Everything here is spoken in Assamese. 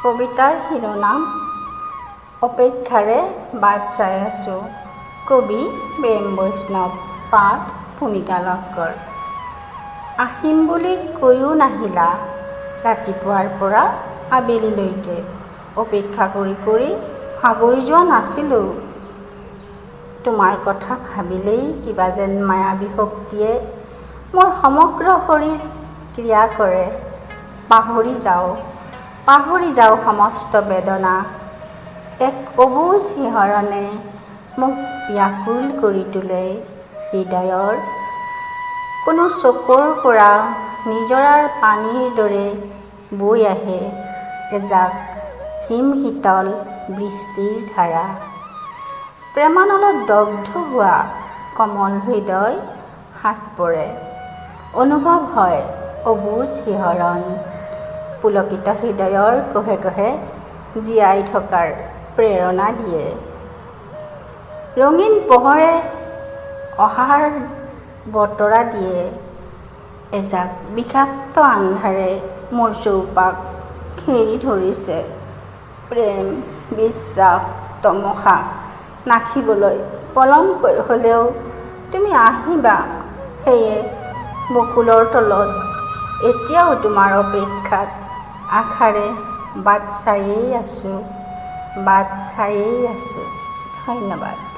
কবিতাৰ শিৰোনাম অপেক্ষাৰে বাট চাই আছোঁ। কবি প্ৰেম বৈষ্ণৱ। পাঠ ভূমিকা লহকৰ। আহিম বুলি কৈও নাহিলা। ৰাতিপুৱাৰ পৰা আবেলিলৈকে অপেক্ষা কৰি কৰি ভাগৰি যোৱা নাছিলোঁ। তোমাৰ কথা ভাবিলেই কিবা যেন মায়াবী শক্তিয়ে মোৰ সমগ্ৰ শৰীৰ ক্ৰিয়া কৰে। পাহৰি যাওঁ, পাহৰি যাওঁ সমস্ত বেদনা। এক অবুজ শিহৰণে মোক ব্যাকুল কৰি তোলে। হৃদয়ৰ কোনো চকুৰ পৰা নিজৰাৰ পানীৰ দৰে বৈ আহে এজাক হিমশীতল বৃষ্টিৰ ধাৰা। প্ৰেমানলত দগ্ধ হোৱা কোমল হৃদয় শাঁত পৰে। অনুভৱ হয় অবুজ শিহৰণ। পুলকিত হৃদয়ৰ কোষে কোষে জীয়াই থকাৰ প্ৰেৰণা দিয়ে। ৰঙীন পোহৰে অহাৰ বতৰা দিয়ে। এজাক বিষাক্ত আন্ধাৰে মোৰ চৌপাশ ঘেৰি ধৰিছে। প্ৰেম, বিশ্বাস, তমসা নাশিবলৈ পলমকৈ হ'লেও তুমি আহিবা। সেয়ে বকুলৰ তলত এতিয়াও তোমাৰ অপেক্ষাত আশাৰে বাট চায়েই আছোঁ, বাট চায়েই আছোঁ। ধন্যবাদ।